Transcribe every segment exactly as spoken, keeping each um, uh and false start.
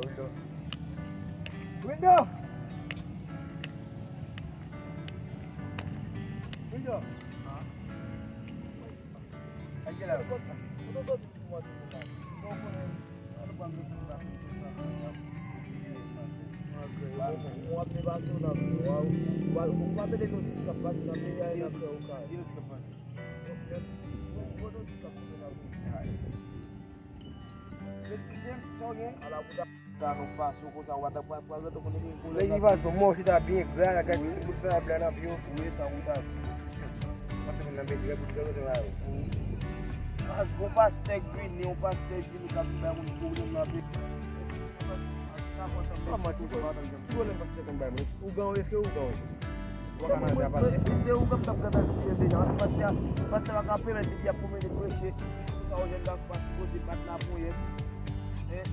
Wildo. Wildo. Wildo. Ak ki lè? Lè li va sou mò, se ta byen gra, la gade bout sa blan nan pye w. Wi, sa ou ta di. Pase nan bedi la, bout sa la. Wi. Gon pastè Green, yon pastè Green k ap bay moun pwoblèm nan pye. Kòman ti pwoblèm pastè konn bay moun? Ougan, èske ougan? Ou pa ka nan pastè. Se ougan m t ap gade si deja. Pastè, pastè pa ka pèmèt li ap pwomene preche. Sa yon jèn gason pa sipoze bat laponyèt. Hein?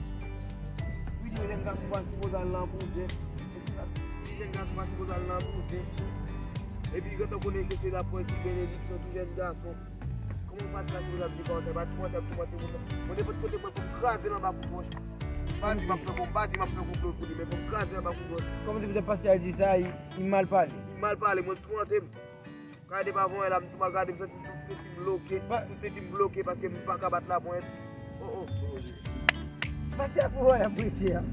Wi, yon jèn gason pa sipoze al nan bouzen. Yon jèn gason pa sipoze al nan bouzen. Epi gentan konnen ke se laponyèt ki benediksyon tou jèn gason. Kòman w pa di sa, si w ap di kòmantè, pa di kòmantè, ap kòmante moun nan. Mwen, nenpòt kote mwen, fò m kraze l anba kout wòch. Pa di m ap fè kon, pa di m ap fè konplo pou li, men fò m kraze l anba kout wòch. Kòm se pastè a di sa, li, li mal pale. Li mal pale, mwen, l kòmante m. Gade pa voye la, m tou mal gade, m santi m tout senti m bloke, tout senti m bloke paske m pa ka bat laponyèt. Oh, oh. Pastè a pou voye ap preche a.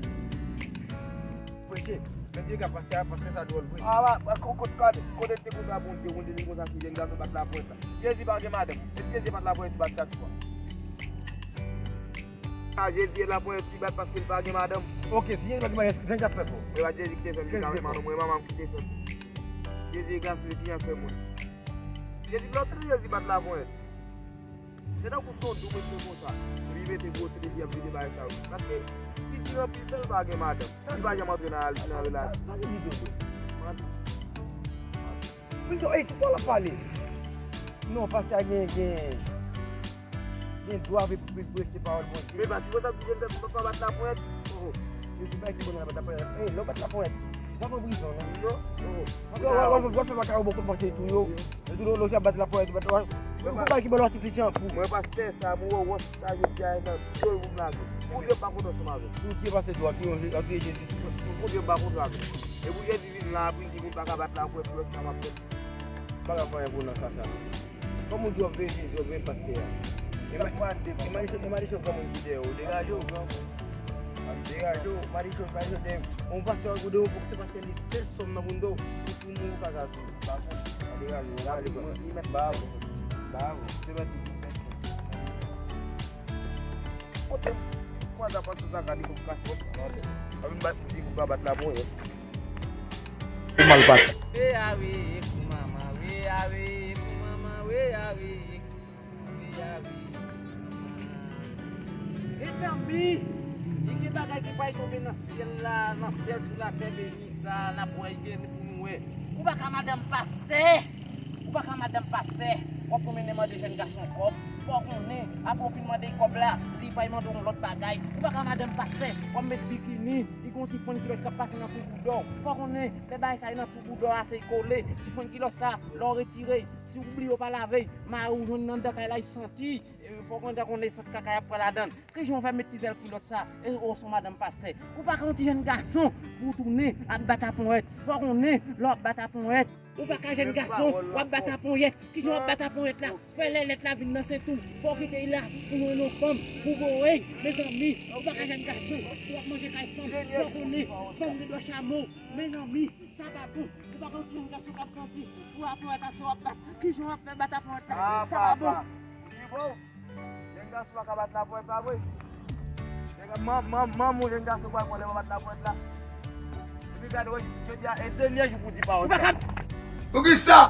Preche. Men vye gad pastè a, pastè sa dwòl vre. A, a, a, ko-, ko-, kote, kote l te konn ba Bondye, Bondye te konn sa sou jèn gason bat laponyèt la. Jezi pa gen madanm. Se Jezi bat laponyèt, li bat chak fwa. A, Jezi e laponyèt li bat paske l pa gen madanm. Ok, si Jezi pa gen madanm, jèn gason fè fò. E pa Jezi ki te fè m, se kareman non, mwen manman m ki te fè m. Jezi e gason li ki jan fè mwen. Jezi, lè w tande Jezi bat laponyèt. Se tankou se yon dou mwen te konsa. Epi mete gwo tele epi ap vide bagay sa yo. Paske li di anpil tan l pa gen madanm. Li pa janm antre nan, nan relasyon. Sa gen videyo tou. Videyo, ey, ti pale ap pale. Non, pastè a gen, gen, gen dwa pou, pou, pou preche pawòl Bondye. Men pa si konsa pou jèn gason pa bat laponyèt. Oh, oh. Yo di bagay ki bon nan bat laponyèt. Ey, lè w bat laponyèt, w pa pran prizon, non. Non. Oh, oh. W ap, w ap, w ap fè makawon bò kote pastè tou yo. Yo di lè w ap bat laponyèt, bat laponyèt. Mwen pa, ki bò l ap soti tchanpou. Mwen pastè sa, mwen wè wòch sa, yo di a nan djòl pou m lage. Bondye pa kontan ansanm avè m. Pou ki pastè tou a, ki yon, antre Jezi. Bondye pa kontan avè m. E pou Jezi vin la, apre l di moun pa ka bat laponyèt, pou lòt sa m ap fè. Pa ka fè anyen pou nan ka sa. Kòm ou di w ap veye Jezi, w ap veye pastè a. E ma-, e malichon, e malichon granmoun ki dèyè w, degaje w. Degaje w, malichon, malichon dèyè w. Yon pastè w ap goude w, pou se pastè li sèl sòm nan bouda w. Ou tou moun ou pa ka tou. Degaje w, degaje w. Ba bon, ba bon. Se mèt ou. Kote m kwaze a pastè sa gade kòm kaswòt. Ann bat, di pou pa bat laponyèt. Ou mal pati. Wi a wi, pou manman, wi a wi, pou manman, wi a wi, pou manman, wi a wi, pou manman. Mezanmi, li gen bagay ki pral tonbe nan syèl la, nan syèl sou latè beni sa, n ap wè, li gen pou nou wè. Ou pa ka madanm pastè. Ou pa ka madanm pastè, w ap pwomennen mande jèn gason kòb. Fò w konnen, apre w fin mande l kòb la, li pral mande w yon lòt bagay. Ou pa ka madanm pastè, w ap met bikini, li gen yon ti fann kilòt k ap pase nan tou bouda w. Fò w konnen, lè bagay sa yo nan tou bouda w ase kole, ti fann kilòt sa, lè w retire, si w bliye w pa lave, mari w jwenn nan anndan kay la, li santi, e, fò w konnen, konnen sant kaka y ap pran ladan l. Kijan w fè met ti zèl kilòt sa, e, ou se yon madanm pastè. Ou pa ka yon ti jèn gason pou w tounen ap bat laponyèt. Fò w konnen, lè w ap bat laponyèt, ou pa ka jèn gason, w ap bat laponyèt. Kijan w ap bat laponyèt la? Fè lè lèt la vin nan se tou. Fò w kite l la pou jwenn yon fanm, pou voye. Mezanmi, ou pa ka jèn gason, w ap manje kay fanm. Fò w konnen, fanm gen dwa chamo. Mezanmi, sa pa bon. Ou pa ka yon ti jèn gason k ap grandi, pou laponyèt ase w ap bat. Kijan w ap fè bat laponyèt la? Sa pa bon. Jèn gason pa ka bat laponyèt la vre. Jèn ga-, man-, man-, manman yon jèn gason pral pran lè pa bat laponyèt la. Epi gade, wè, jodi a, e dènye jou pou di pawòl sa. Poukisa?